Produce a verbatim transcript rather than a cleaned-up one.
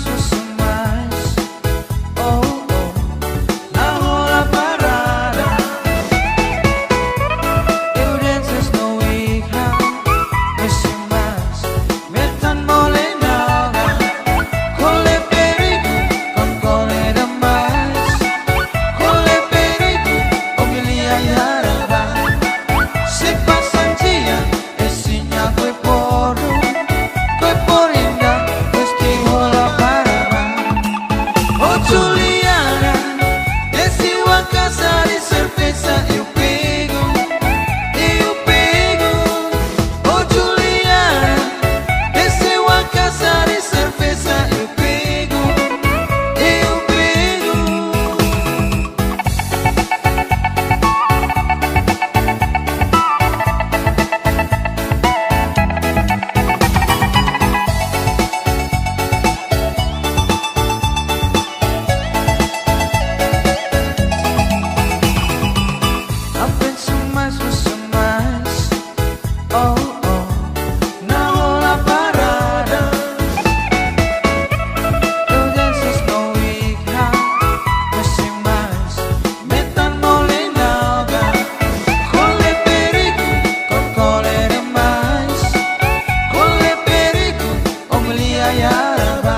susu mais. Oh, oh, na hola parada. Eu danças no iha, mesi mais, metan mole naga. Kole perigu, kon kole demais. Kole perigu, o milia yaraba. Se pasanjia, esi nya kue poru, kue porinda, esti hola paraba. O Juliana, esi wakasa di servesa, eu pego, eu pego. O Juliana, esi wakasa di servesa, eu pego, eu pego. Apen su mais, su mais. Oh, oh, na hola parada. Eu danças no iha, mesi mais, metan mole naga. Kole perigu, kon kole demais. Kole perigu, o milia yaraba.